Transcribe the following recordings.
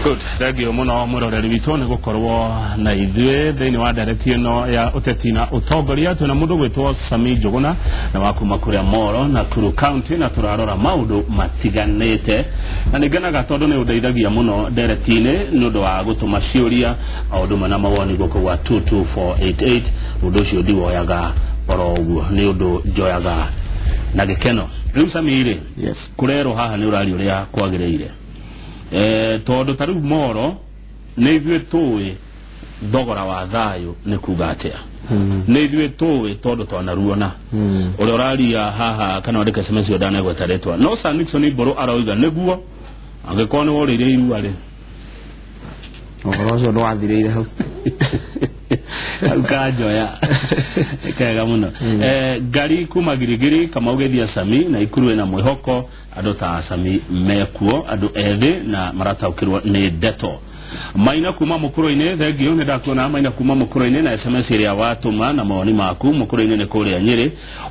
Good, thengio muno mwiroreri witũ nĩ gũkorwo na ithuĩ thĩinĩ wa ndereti ĩno ya ũteti na ũtongoria. Twĩna mũndũ gwĩtwo Sami Njũgũna na wa kuma kũrĩa Moro Nakuru County, na tũrarora maũndũ matiganĩte, na nĩ ngenaga tondũ nĩ ũndeithagia mũno ndereti-inĩ nĩ ũndũ wa gũtũma ciũria o ũndũ ũmwe na mawoni gũkũ gwa 22488. Ũndũ ũcio ndiwoyaga oro ũguo, nĩ ũndũ njoyaga na gĩkeno. Rĩu Sami rĩ, Yes. kũrerwo haha nĩ ũraria ũrĩa kwagĩrĩire, tondũ ta rĩu Moro nĩ ithuĩ tũĩ thogora wa thayũ nĩ kuga atĩa, nĩ ithuĩ tũĩ tondũ twanaruona. Ũrĩa ũraria haha kana wandĩka SMS ĩyo ndanegweta rĩtwa, no Sir Nixon Mbũrũ aroiga nĩguo angĩkorwo nĩ worĩire irua rĩ. Ũhoro ũcio ndwathirĩire hau. Hau kanjoya kega mũno. Ngari kuma Girigiri Kamau geithia Sami na Ikuru ĩna mwĩhoko andũ ta Sami mekuo, andũ ethĩ na marataũkĩrwo nĩ ndeto. Maina kuma Mũkũrũ-inĩ, thengio, nĩ ndakuona Maina kuma Mũkũrũ-inĩ na SMS ĩrĩa watũma na mawoni maku. Mũkũrũ-inĩ nĩ kũrĩa Nyĩrĩ.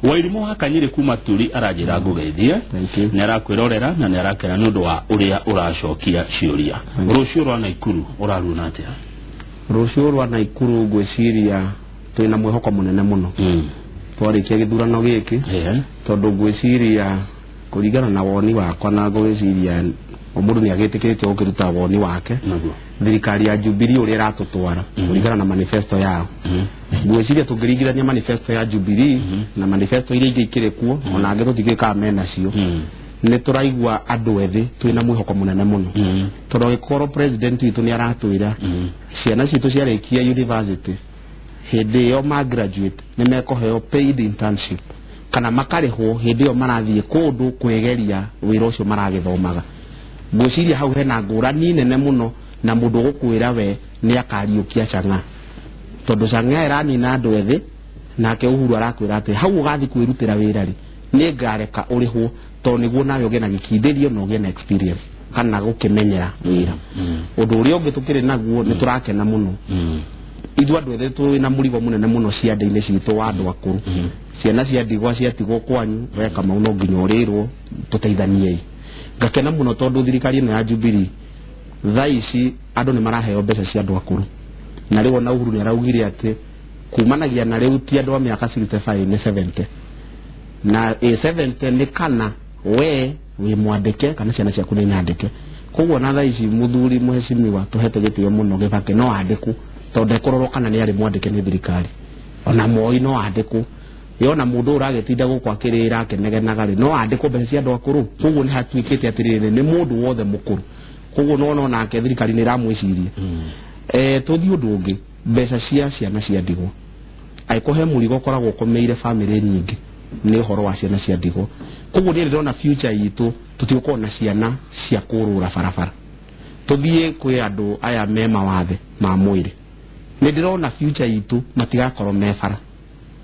Wairimũ wa Kanyĩrĩ kuma Turi aranjĩra ngũgeithie. Thank you. Nĩ arakwĩrorera na nĩ arakena nĩ ũndũ wa ũrĩa ũracokia ciũria. Rũciũ rwa Naikuru ũraruona atĩa? Rũciũ rwa Naikuru ngwĩciria twĩna mwĩhoko mũnene mũno twarĩkia gĩthurano gĩkĩ, tondũ ngwĩciria kũringana na woni wakwa, na ngwĩciria o mũndũ nĩ agĩtĩkĩrĩtio gũkĩruta woni wake, thirikari ya Jubilee ũrĩa ĩratũtwara kũringana na manifesto yao, ngwĩciria tũngĩringithania manifesto ya Jubilee na manifesto iria ingĩ ikĩrĩ kuo, ona angĩ tũtikĩũĩ kana menacio, nĩ tũraigua andũ ethĩ twĩna mwĩhoko mũnene mũno, tondũ angĩkorwo president witũ nĩ aratwĩra ciana citũ ciarĩkia university, hĩndĩ ĩyo ma graduate nĩ mekũheo paid internship kana makarĩhwo hĩndĩ ĩyo marathiĩ kũndũ kwĩgeria wĩra ũcio maragĩthomaga, ngwĩciria hau hena ngũrani nene mũno na mũndũ ũgũkwĩra we nĩ akariũkia chang'aa, tondũ chang'aa ĩranina andũ ethĩ, nake Uhuru arakwĩra atĩ hau ũgathiĩ kwĩrutĩra wĩra rĩ, nĩ ngareka ũrĩhwo tondũ nĩguo nawe ũgĩe na gĩkindĩrio na ũgĩe na experience kana gũkĩmenyera wĩra. Ũndũ ũrĩa ũngĩ tũkĩrĩ naguo, nĩ tũrakena mũno ithuĩ andũ ethĩ twĩ na mũrigo mũnene mũno ciande-inĩ citũ wa andũ akũrũ. Ciana cia ndigwa ciatigwo kwanyu, we Kamau no nginya ũrĩrwo tũteithaniei. Ngakena mũno tondũ thirikari ĩno ya Jubilee thaa ici andũ nĩ maraheo mbeca cia andũ akũrũ, na rĩu ona Uhuru nĩ araugire atĩ kumanagia na rĩu ti andũ a mĩaka 65, nĩ 70, na ĩ 70 nĩ kana we wĩ mwandĩke kana ciana ciaku nĩ nyandĩke. Koguo na thaa ici mũthuri mũhecimiwa tũhete gĩtĩo mũno Gĩbakĩ no andĩkwo tondũ ndekũrorwo kana nĩ arĩ mwandĩke nĩ thirikari. Ona Moi no andĩkwo, yona mũndũ ũragĩtinda gũkũ akĩrĩra akĩnegenaga rĩ, no andĩkwo mbeca cia andũ akũrũ. Koguo nĩ hatuĩkĩte atĩrĩrĩ, nĩ mũndũ wothe mũkũrũ, koguo nona onake thirikari nĩ ĩramwĩciria. Tũthiĩ ũndũ ũngĩ, mbeca cia ciana cia ndigwa. Angĩkorwo he mũrigo ũkoragwo ũkomeire bamĩrĩ nyingĩ, nĩ ũhoro wa ciana cia ndigwa. Koguo niĩ ndĩrona future itũ tũtigũkorwo na ciana cia kũrũra barabara. Tũthiĩ kwĩ andũ aya me mawathe ma mwĩrĩ, nĩ ndĩrona future itũ matigakorwo me bara,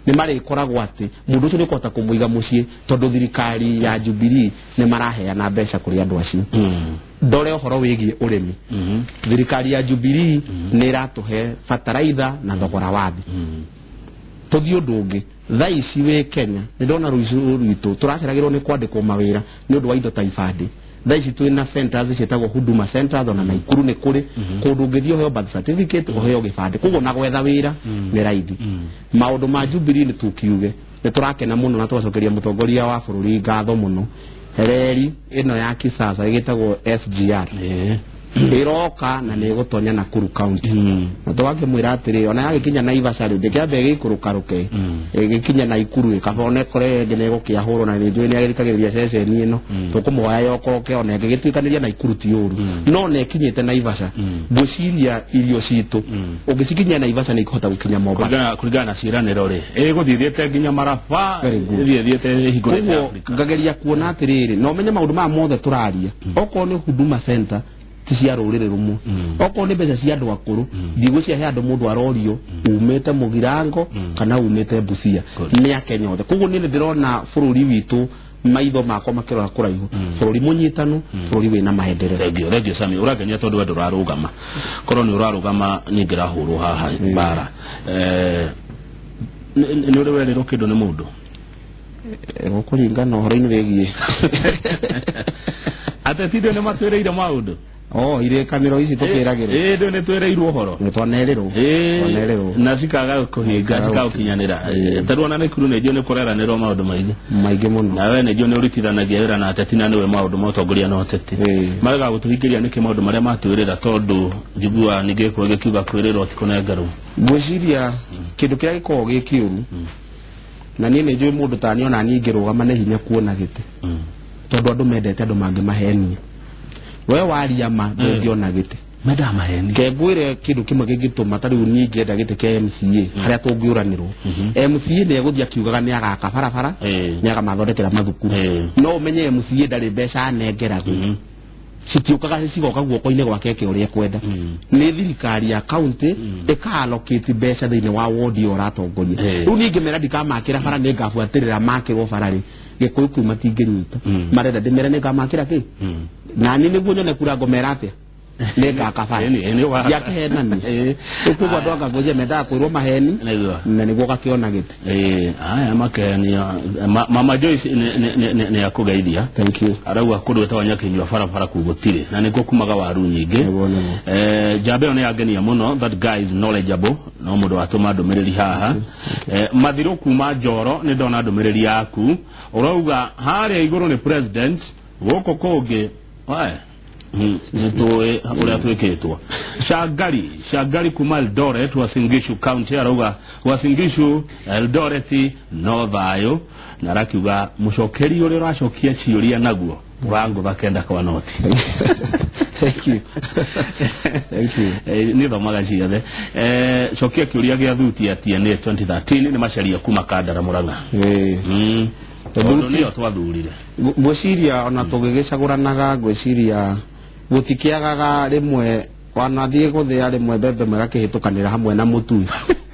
nĩ marĩkoragwo atĩ mũndũ ũcio nĩ ũkũhota kũmũiga mũciĩ tondũ thirikari ya Jubilee nĩ maraheana mbeca kũrĩ andũ acio. Ndore ũhoro wĩgiĩ ũrĩmi, thirikari ya Jubilee nĩ ĩratũhe bataraitha na thogora wa thĩ. Tũthiĩ ũndũ ũngĩ, thaa ici wĩ Kenya nĩ ndona rũciũ rwitũ tũraceragĩrwo nĩ kwandĩkwo mawĩra nĩ ũndũ wa indo ta ibandĩ. Thaa ici twĩna centers ciĩtagwo Huduma Centers, ona Naikuru nĩ kũrĩ kũndũ ũngĩthiĩ ũheo birth certificate, ũheo gĩbandĩ, koguo na gwetha wĩra nĩ raithi. Maũndũ ma Jubilee nĩ tũkiuge nĩ tũrakena mũno na tũgacokeria mũtongoria wa bũrũri ngatho mũno. Reri ĩno ya kisasa ĩgĩtagwo SGR ĩroka na nĩ ĩgũtonya Nakuru County, na tũgakĩmwĩra atĩrĩ, ona yagĩkinya Naivasha rĩ, ndĩkĩambe ĩgĩikũrũkarũke ĩgĩkinya Naikuru ĩ, kaba ona ĩkore ĩngĩ nĩ ĩgũkĩahũrwo, na nĩ njũĩ nĩ agĩthikagĩrĩria ceceni ĩno. Tũkũmũhoya yokoroke ona ĩngĩgĩtuĩkanĩria Naikuru ti ũru, no na ĩkinyĩte Naivasha, ngwĩciria irio citũ ũngĩcikinyia Naivasha nĩ ikũhota gũkinya Mombasa. Kũringana na ciĩranĩro rĩ, ĩgũthiĩ thiĩte nginya Maraba. Very good. Ĩthiĩ thiĩte ĩhingũrĩte Koguo Afrika. Ngageria kuona atĩrĩrĩ, na ũmenye maũndũ maya mothe tũraria, okorwo nĩ Huduma Center ti cia rũrĩrĩ rũmwe, okorwo nĩ mbeca cia andũ akũrũ ndigũciahe andũ mũndũ arorio umĩte Mũgirango kana umĩte Busia, nĩ Akenya othe. Koguo niĩ nĩ ndĩrona bũrũri witũ, maitho makwa makĩrora kũraihu, bũrũri mũnyitanu, bũrũri wĩna maendeleo. Thengio, thengio Sami, ũrangenia tondũ we ndũrarũgama. Korwo nĩ ũrarũgama ningĩrahũrwo haha mbara. Nĩ ũrĩ werĩrwo kĩndũ nĩ mũndũ? Gũkũringana ũhoro-inĩ wĩgiĩ Ateti ndio nĩ matwĩrĩire maũndũ. Oh, irĩkanĩro ici tũkĩragĩrwo. Ĩĩ ndũ nĩ twĩrĩirwo ũhoro. Nĩ twanerĩrwo. Ĩĩ na cikaga kũhinga cikaũkinyanĩra. Tarĩu ona Naikuru nĩ njũĩ nĩ kũreranĩrwo maũndũ maingĩ. Maingĩ mũno. Na we nĩ njũĩ nĩ ũritithanagia wĩra na ateti na nĩwe maũndũ ma ũtongoria na ũteti. Marega gũtũhingĩria nĩkĩ maũndũ marĩa matwĩrĩra tondũ njiguaga ningĩ gĩkũyũ gĩkiuga kwĩrĩrwo ti kũnengerwo. Ngwĩciria kĩndũ kĩrĩa gĩkoragwo gĩ kĩũru na niĩ nĩ njũĩ mũndũ ta niĩ ona niĩ ingĩrũgama nĩ hinya kuona gĩtĩ. Tondũ andũ mendete andũ mangĩmahenia. We waria ma ndũngĩona gĩtĩ. Mendaga maheni. Ke ngwĩre kĩndũ kĩmwe kĩngĩtũma ta rĩu niĩ ingĩenda gĩtĩ kĩa MCA harĩa tũngĩũranĩrwo. MCA nĩ egũthiĩ akiugaga nĩ agaka barabara, nĩ agamathondekera mathukuru. No ũmenye MCA ndarĩ mbeca anengeragwo. Citiũkaga cigoka guoko-inĩ gwake eke ũrĩa ekwenda. Nĩ thirikari ya county ĩka-allocate mbeca thĩinĩ wa ward ĩyo ũratongoria. Rĩu niĩ ingĩmera ndikamakĩra bara nĩ ngabuatĩrĩra makĩrwo bara rĩ, Gĩkũyũ kĩu matingĩnyita. Marenda ndĩmere nĩ ngamakĩra kĩ? Na niĩ nĩguo nyone kura ngũmera atĩa? Nĩ ngaka bara. Ndiakĩhenania. Rĩu koguo andũ anga ngwĩciria mendaga kwĩrwo maheni na nĩguo ũgakĩona gĩtĩ. Aya makehenia. Mama Joyce nĩ akũgeithia. Thank you. Arauga kũndũ gwĩtagwo Nyakinyua barabara kũu gũtirĩ na nĩkuo kumaga waru nyingĩ. Njamba ĩyo nĩ yangenia mũno, that guy is knowledgeable, no mũndũ watũma ndũmĩrĩri haha. Mathirũ kuma Njoro nĩ ndona ndũmĩrĩri yaku. Ũrauga harĩa igũrũ nĩ president, gũkũ kũngĩ nĩ tũĩ ũrĩa twĩkĩtwo. Shangari kuma Eldoret, Uasin Gishu County, arauga Uasin Gishu Eldoret no thayũ, na arakiuga mũcokeri ũrĩa ũracokia ciũria naguo ũrangũtha kenda kwa noti. Thank you. Thank you. Nĩ thomaga ciothe. Cokia kĩũria gĩa thuti ya TNA 2013 nĩ macaria kuma Kandara Murang'a. Tondũ nĩyo twathurire. Ngwĩciria ona tũgĩgĩcagũranaga ngwĩciria gũtikĩagaga rĩmwe wanathiĩ gũthĩa rĩmwe mbembe magakĩhĩtũkanĩra hamwe na mũtu.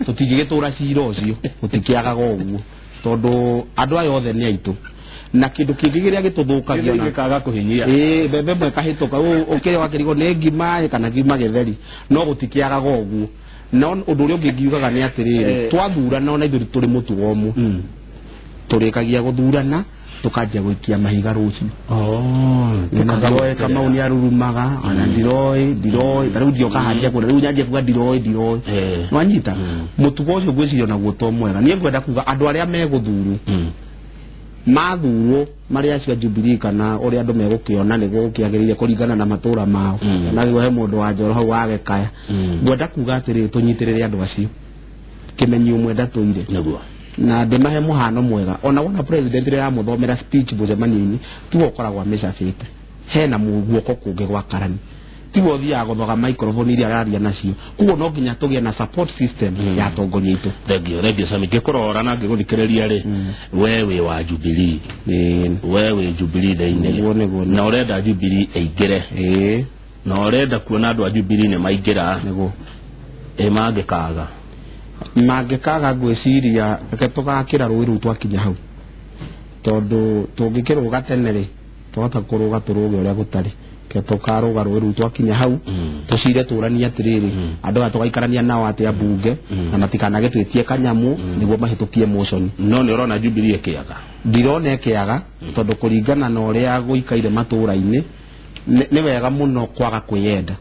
Tũtingĩgĩtũra cira ũcio, gũtikĩagaga ũguo tondũ andũ aya othe nĩ aitũ. Na kĩndũ kĩngĩ kĩrĩa gĩtũthũkagia ona gĩkaga kũhinyia. Mbembe ĩmwe ĩkahĩtũka, ũkĩrĩa wakĩrigwo nĩ ngima kana ngima gĩtheri, no gũtikĩagaga ũguo. No ũndũ ũrĩa ũngĩ ngiugaga nĩ atĩrĩrĩ, twathurana ona ithuĩ tũrĩ mũtugo ũmwe. Tũrĩkagia gũthurana tukanjia gũikia mahiga rũciũ. Ndoĩ Kamau nĩ arurumaga, ona ndiroĩ, ta rĩu ndioka hanjia kuona, rĩu nyanjia kuga ndiroĩ. Nĩwanyita? Mũtugo ũcio ngwĩciria onaguo to mwega. Niĩ ngwenda kuga andũ arĩa megũthurwo, mathurwo marĩ acio a Jubilee kana ũrĩa andũ megũkĩona nĩguo gũkĩagĩrĩire kũringana na matũra mao. Na rĩu he mũndũ wa Njoro hau wagĩkaya. Ngwenda kuga atĩrĩrĩ, tũnyitĩrĩre andũ acio. Kĩmenyi ũmwe ndatũire. Nĩguo. Na ndĩmahe mũhano mwega. Ona wona president rĩrĩa aramũthomera speech mũcemanio-inĩ, tiwe ũkoragwo amĩcabĩte. Hena guoko kũngĩ gwa karani. Tiwe ũthiaga gũthoga microphone iria araria nacio. Koguo no nginya tũgĩe na support system ya atongoria aitũ. Thengiũ Sami, ngĩkũrora na ngĩgũthikĩrĩria rĩ, we wĩ wa Jubilee. We wĩ Jubilee thĩinĩ. Nĩguo. Na ũrenda Jubilee ĩingĩre. Na ũrenda kuona andũ a Jubilee nĩ maingĩra. Nĩguo. Ĩ mangĩkaga. Mangĩkaga ngwĩciria reke tũgakĩra rũĩ rũu twakinya hau. Tondũ tũngĩkĩrũga tene rĩ, twahota kũrũga tũrũge ũrĩa gũtarĩ. Reke tũkarũga rũĩ rũu twakinya hau, tũcire tũranie atĩrĩrĩ, andũ aya tũgaikarania nao atĩa mbunge, na matikanagĩtwĩtie kanyamũ nĩguo mahĩtũkie motion. No nĩ ũrona Jubilee ĩkĩaga? Ndirona ĩkĩaga, tondũ kũringana na ũrĩa gũikaire matũũra-inĩ, nĩ wega mũno kwaga kwĩyenda.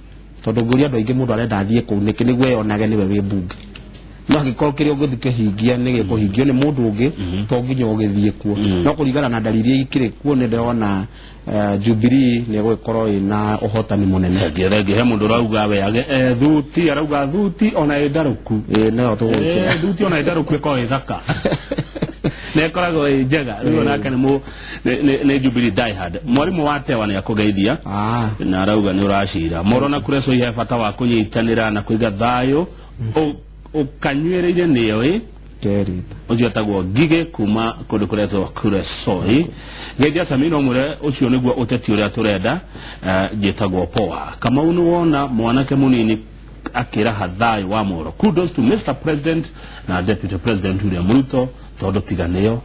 Tondũ ngũria andũ aingĩ mũndũ arenda athiĩ kũu nĩkĩ nĩguo eyonage nĩwe wĩ mbunge. No angĩkorwo kĩrĩa ũngĩthiĩ kĩhingia nĩ gĩkũhingio nĩ mũndũ ũngĩ, to nginya ũgĩthiĩ kuo. No kũringana na ndariri iria ikĩrĩ kuo nĩ ndĩrona Jubilee nĩ ĩgũgĩkorwo ĩna ũhotani mũnene. Thengiũ, he mũndũ ũrauga we age thuti, arauga thuti ona ĩ ndarũku. Nĩyo tũgũgĩkĩra. Thuti ona ĩ ndarũku ĩkoragwo ĩ thaka. Nĩ ĩkoragwo ĩ njega. Rĩu onake nĩ Jubilee die hard. Mwarimũ wa Tewa nĩ akũgeithia. Na arauga nĩ ũracira. Moro na Kuresoi he bata wa kũnyitanĩra na kũiga thayũ. Ũkanyuĩrĩire nĩyo ĩ? Kerita. Ũcio etagwo Ngigĩ kuma kũndũ kũretwo Kuresoi. Geithia Sami no mwĩre ũcio nĩguo ũteti ũrĩa tũrenda, njĩtagwo Poa. Kamau nĩ wona mwanake mũnini akĩraha thayũ wa Moro. Kudos to Mr. President na Deputy President William Ruto tondũ tiga nĩo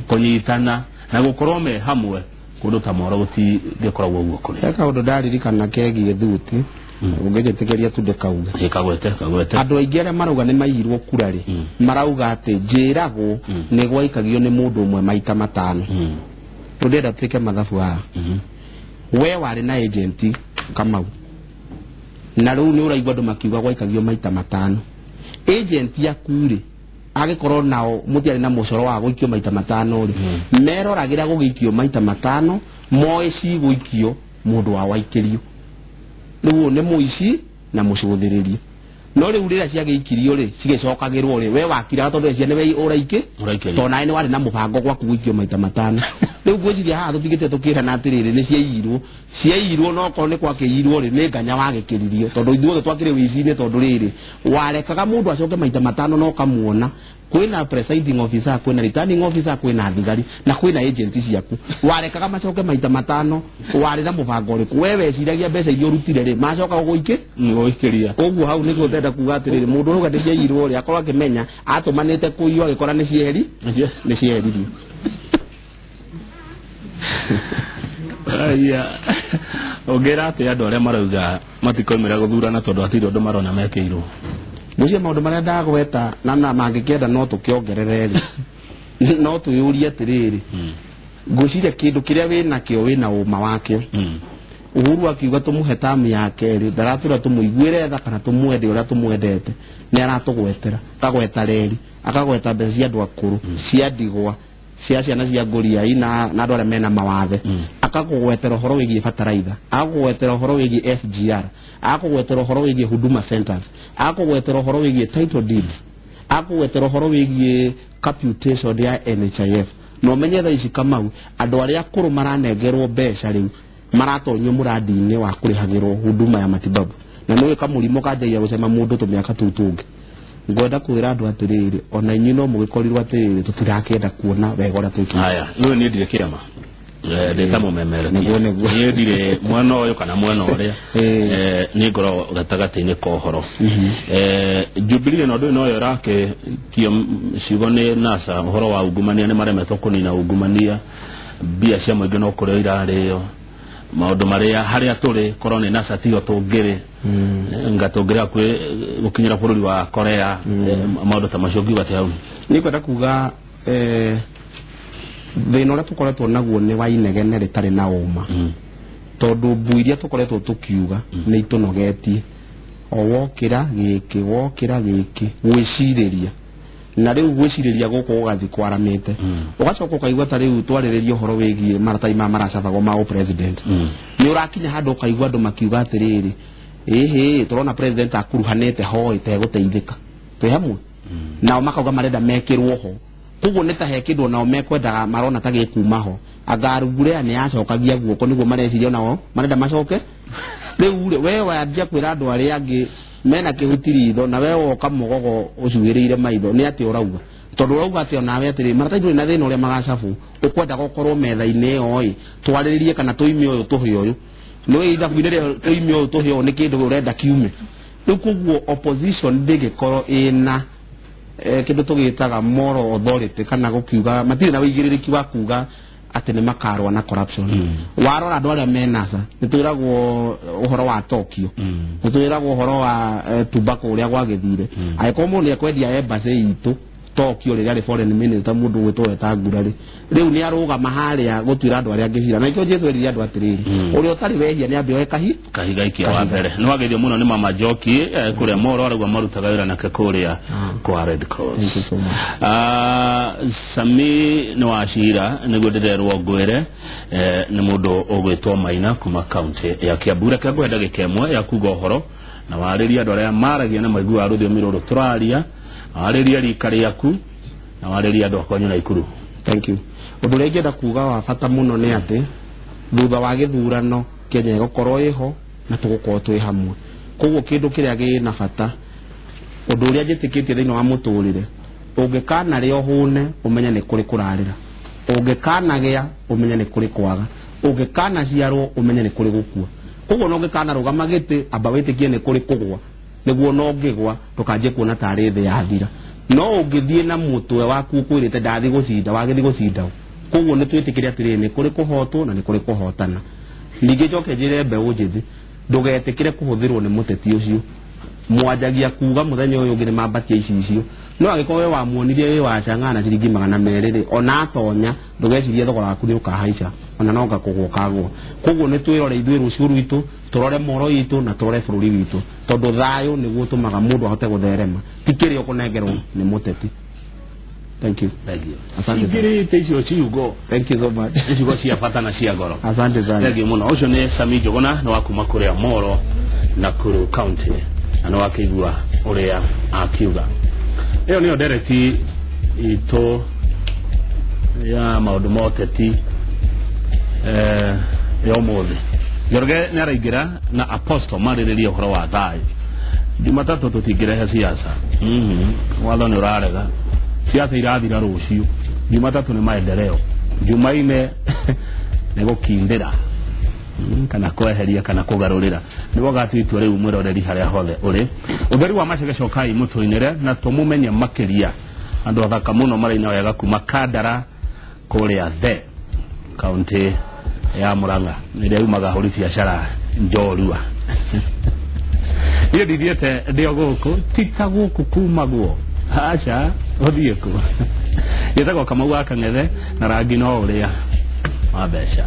kũnyitana na gũkorwo me hamwe kũndũ ta Moro gũtingĩkoragwo ũguo kũrĩ. He kaũndũ ndaririkana kegiĩ thuti. Ũngĩnjĩtĩkĩria tu ndĩkauge. Kagwete. Andũ aingĩ arĩa marauga nĩ maiyirwo kura rĩ, marauga atĩ njĩragwo nĩ gwaikagio nĩ mũndũ ũmwe maita matano. Tũndĩrenda tuĩke mathabu haha. We warĩ na agent Kamau. Na rĩu nĩ ũraigua andũ makiuga gwaikagio maita matano. Agent yaku rĩ agĩkorwo nao mũtiarĩ na mũcoro wa gũikio maita matano rĩ, meroragĩra gũgĩikio maita matano moĩ cigũikio mũndũ wa waikĩrio. Rĩu nĩ mũici na mũcũthĩrĩria. No rĩu rĩrĩa ciagĩikirio rĩ cigĩcokagĩrwo rĩ we wakiraga tondũ cia nĩwe ũraikĩ tondũ nawe nĩ warĩ na mũbango gwaku gũikio maita matano. Rĩu ngwĩciria haha tũtigĩte tũkĩrana atĩrĩrĩ nĩ ciaiyirwo ciaiyirwo no okorwo nĩ kwakĩiyirwo rĩ nĩ nganya wagĩkĩririo tondũ ithuothe twakĩrĩ wĩici-inĩ tondũ rĩrĩ warekaga mũndũ acoke maita matano na ũkamuona kwĩna presiding officer, kwĩna returning officer, kwĩna thigari na kwĩna agent ciaku. Warekaga macoke maita matano warĩ na mũbango ũrĩkũ? We weciragia mbeca iria ũrutire rĩ macoka gũgũikĩ gũikĩria. Koguo hau nĩguo ndenda kuga atĩrĩrĩ mũndũ ũrauga ndĩciaiyirwo rĩ akorwo akĩmenya atũmanĩte kũiywo agĩkora nĩ cieheri nĩ cieheririo. Aya ũngĩra atĩ andũ arĩa marauga matikoimĩra gũthurana tondũ hatirĩ ũndũ marona mekĩirwo. Ngwĩciria maũndũ marĩa ndagweta na mangĩkĩenda no tũkĩongerere rĩ no twĩyũrie atĩrĩrĩ ngwĩciria kĩndũ kĩrĩa wĩnakĩo wĩna ũma wakĩo. Uhuru akiuga tũmũhe tamu ya kerĩ ndaratwĩra tũmũiguĩre tha kana tũmwende ũrĩa tũmwendete nĩ aratũgwetera akagweta reri akagweta mbeca cia andũ akũrũ cia ndigwa cia ciana cia ngũriai na andũ arĩa mena mawathe akakũgwetera ũhoro wĩgiĩ bataraitha akakũgwetera ũhoro wĩgiĩ SGR akakũgwetera ũhoro wĩgiĩ Huduma Centers akakũgwetera ũhoro wĩgiĩ title deeds akakũgwetera ũhoro wĩgiĩ capitation ya NHIF. Na ũmenye thaa ici Kamau andũ arĩa akũrũ maranengerwo mbeca rĩu maratonyio mũrandi-inĩ wa kũrĩhagĩrwo huduma ya matibabu na nĩũĩ kamũrimũ kanjagia gũcema mũndũ tũmĩaka tũu tũngĩ. Ngwenda kwĩra andũ atĩrĩrĩ ona inyuĩ no mũgĩkorirwo atĩrĩrĩ tũtirakĩenda kuona wega ũrĩa twĩkĩte. Haya niĩ niĩ ndirĩ kĩama ndĩ ta mũmemerekia nĩguo niĩ ndirĩ mwena ũyũ kana mwena ũrĩa nĩ ngoragwo gatagatĩ-inĩ ka ũhoro. Jubilee na ũndũ noyo ĩrakĩtio ciugo nĩ NASA ũhoro wa ungumania nĩ maremetwo kũnina ungumania mbia cia mũingĩ no kũrĩo irarĩo maũndũ marĩa harĩa tũrĩ korwo nĩ NASA tiho tũngĩrĩ nga tũngĩrĩ hakuhĩ gũkinyĩra bũrũri wa Korea maũndũ ta macio ngiuga atĩ hau. Nĩ ngwenda kuga thĩna ũrĩa tũkoretwo naguo nĩ wa inegene rĩtarĩ na ũma tondũ mbu iria tũkoretwo tũkiuga nĩ itũnogetie o wokĩra gĩkĩ wokĩra gĩkĩ gwĩcirĩria na rĩu gwĩcirĩria gũkũ gũgathiĩ kwaramĩte ũgacoka ũkaigua ta rĩu twarĩrĩria ũhoro wĩgiĩ maratathi maya maracabagwo ma president nĩ ũrakinya handũ ũkaigua andũ makiuga atĩrĩrĩ ĩhĩ tũrona president akuruhanĩte ho ĩtegũteithĩka twĩ hamwe nao makauga marenda mekĩrwo ho koguo nĩ ta he kĩndũ nao mekwendaga marona ta gĩkuma ho anga Rugurĩa nĩ yacokagia guoko nĩguo mareciria nao marenda macoke rĩu rĩ we wanjia kwĩra andũ arĩa angĩ mena kĩhuti ritho na we woka mũgogo ũcuĩrĩire maitho nĩ atĩ ũrauga tondũ ũrauga atĩ onawe atĩrĩ maratathi ndũrĩ na thĩna ũrĩa magacabwo ũkwendaga ũkorwo metha-inĩ ĩyo ĩ twarĩrĩrie kana tũime ũyũ tũhe ũyũ nĩũĩ ithabu-inĩ rĩo tũime ũyũ tũhe ũyũ nĩ kĩndũ ũrenda kiume. Rĩu koguo opposition ndĩngĩkorwo ĩna kĩndũ tũgĩtaga moral authority kana gũkiuga matirĩ na wĩigĩrĩrĩki wa kuga atĩ nĩ makarũa na corruption. Warora andũ arĩa me NASA nĩ twĩragwo ũhoro wa Tokyo nĩ twĩragwo ũhoro wa tobacco ũrĩa gwagĩthire angĩkorwo mũndũ nĩ ekwendia embassy itũ Tokyo rĩrĩa arĩ foreign minister mũndũ ũgwĩtwo Wetangula rĩ rĩu nĩ arũgama harĩa gũtuĩra andũ arĩa angĩ cira na nĩkĩo Jesũ erire andũ atĩrĩrĩ ũrĩa ũtarĩ wehia nĩ ambe oe kahiga ikia wa mbere. Nĩ wageithio mũno nĩ Mama Njoki kũrĩa Moro arauga marutaga wĩra nake kũrĩa kwa Red Cross. Thank you so much. Sami nĩ wacira nĩguo ndĩrerwo ngwĩre nĩ mũndũ ũgwĩtwo Maina kuma kaunti ya Kiambu. Reke ngũhe ndagĩka ĩmwe ya kuga ũhoro na warĩrie andũ arĩa maragia na maiguaga rũthiomi rũrũ tũraria warĩrie rika rĩaku na warĩrie andũ a kwanyu Naikuru. Thank you. Ũndũ ũrĩa ingĩenda kuga wa bata mũno nĩ atĩ thutha wa gĩthurano Kenya ĩgũkorwo ĩho na tũgũkorwo twĩ hamwe. Koguo kĩndũ kĩrĩa gĩna bata ũndũ ũrĩa njĩtĩkĩtie thĩinĩ wa mũtũrĩre ũngĩkanarĩa ũhũne ũmenye nĩ kũrĩ kũrarĩra ũngĩkanagĩa ũmenye nĩ kũrĩ kwaga ũngĩkanaciarwo ũmenye nĩ kũrĩ gũkua. Koguo no ũngĩkanarũgama gĩtĩ amba wĩtĩkie nĩ kũrĩ kũgwa nĩguo no ũngĩgwa ndũkanjie kuona tarĩ thĩ yathira no ũngĩthiĩ na mũtwe waku ũkwĩrĩte ndathi gũcinda wagĩthiĩ gũcinda. Koguo nĩ twĩtĩkĩre atĩrĩrĩ nĩ kũrĩ kũhotwo na nĩ kũrĩ kũhotana. Ningĩ njoke njĩre mbeũ njĩthĩ ndũgetĩkĩre kũhũthĩrwo nĩ mũteti ũcio. Mwanjagia kuga muthenya uyu ungi ni mambatia icicio. No angĩkorwo we wamuonirie wĩ wa chang'aa na ciringi 200 rĩ, ona atonya ndũgecirie thogora waku nĩ ũkahaica, ona no ngakũgwo kagwo. Koguo nĩ twĩrore ithuĩ rũciũ rwitũ, tũrore moro itũ na tũrore bũrũri witũ, tondũ thayũ nĩguo ũtũmaga mũndũ ahote gũtherema, ti kĩrĩa ũkũnengerwo nĩ mũteti. Thank you. Thank you. Asante sana. Cingĩrĩte icio ciugo. Thank you so much. Nĩ ciugo cia bata na cia goro. Asante sana. Thank you mũno. Ũcio nĩ Sami Njũgũna, nĩ wa kuma kũrĩa Moro, Nakuru County, na nĩ wakĩigua ũrĩa akiuga. Ĩyo nĩyo ndereti itũ ya maũndũ ma ũteti ya ũmũthĩ. Njoroge nĩ araingĩra na Apostle marĩrĩrie ũhoro wa thayũ. Jumatatũ tũtingĩrehe siasa. Watho nĩ ũrarega. Siasa irathira rũciũ. Jumatatũ nĩ maendeleo. Jumaine nĩ gũkindĩra. Kana kweheria kana kũgarũrĩra. Nĩguo gatua itua rĩu mwĩroreri harĩa hothe ũrĩ. Ũtheri wa macege cokai mũtũinĩre na tũmũmenye makĩria. Andũ athaka mũno maraina wega kuma Kandara kũrĩa The kaunti ya Murang'a ĩrĩa yumaga hũri biacara njorua. Niĩ ndithiĩte ndĩ o gũkũ, ti ta gũkũ kumagwo, aca ũthiĩ kũ. Gĩtagwo Kamau wa Kang'ethe na rangi no ũrĩa wa mbeca.